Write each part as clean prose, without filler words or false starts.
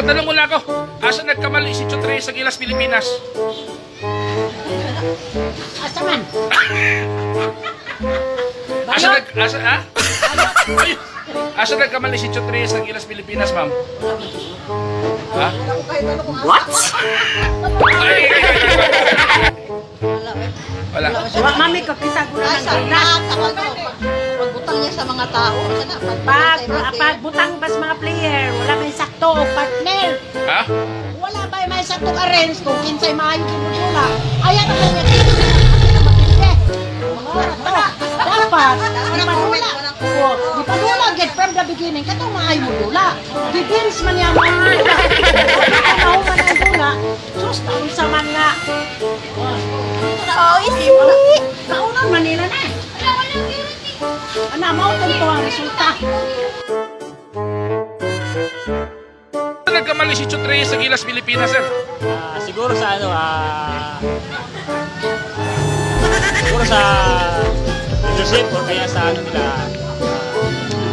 Tanong muna ako, asa nagkamali si Chot Reyes sa Gilas, Pilipinas? Asa man? Asa nag... Asa, ha? Ay! Asa nagkamali si Chot Reyes sa Gilas, Pilipinas, ma'am? Ha? What? Ay, ay, ay, ay, ay. Wala. Wa mami kakita ko Ay, na sa ng gilas. Pagbutang niya sa mga tao. Sana, Pag, pag butang bas mga player, wala may sakto og partner. Ha? Wala ba may saktong arrange kung kinsay maayo kay dula. Ayan ang kanya. Dapat, ipadula. Oh, ipadula gid from the beginning katong maayo mo dula. Depends man niya mga. Kung man ang dula, sus unsa man nga. Oh, isi. Kaunan man nila na. Ana mao to ang resulta. Asa nagkamali si Chot Reyes sa Gilas, Pilipinas, sir? Ah, siguro sa ano, siguro sa leadership or kaya sa ano nila,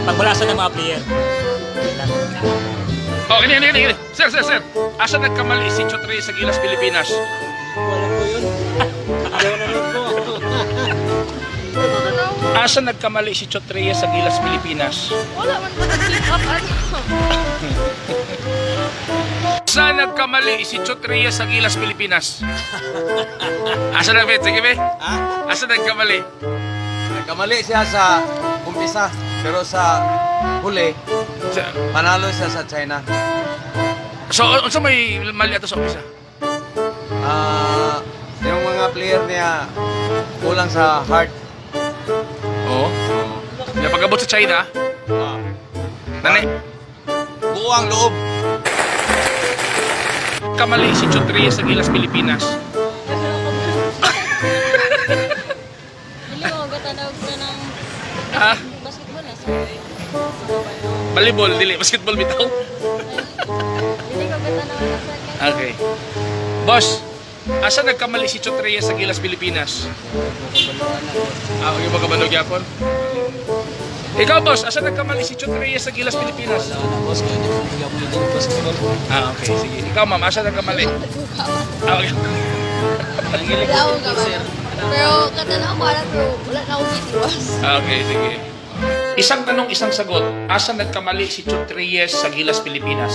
pagbalasa ng mga player. Yun lang. Oh, gini, gini, gini. Sir, sir, sir. Asa nagkamali si Chot Reyes sa Gilas, Pilipinas? Wala po yun. Hindi po. Asa nagkamali si Chot Reyes sa Gilas, Pilipinas? Wala man ko nag-keep up ano. Asa nagkamali si Chot Reyes sa Gilas, Pilipinas? Asa na, Bet? Sige, Bet. Asa nagkamali? Nagkamali siya sa umpisa, pero sa huli, panalo siya sa China. So, unsa may mali ato sa umpisa? Ah, yung mga player niya kulang sa heart. Oo. Oh. Pag-abot sa China, nani, Buo ang loob. kamali si Chot Reyes sa Gilas, Pilipinas. Dili ko gatanawag na ng Ha? basketball na sorry. Volleyball, dili. Basketball bitaw. Dili ko gatanawag na sa Okay. Boss, asa nagkamali si Chot Reyes sa Gilas, Pilipinas? Ah, okay ba kabalo gyapon? Ikaw, boss, asa nagkamali si Chot Reyes sa Gilas, Pilipinas? Boss, kaya hindi po hindi basketball. Ah, okay. Sige. Ikaw, ma'am, asa nagkamali? Ah, okay. Wala akong kabalo. Pero katanaw ko alam pero wala na akong gitiwas. Ah, okay, sige. Isang tanong, isang sagot. Asa nagkamali si Chot Reyes sa Gilas, Pilipinas?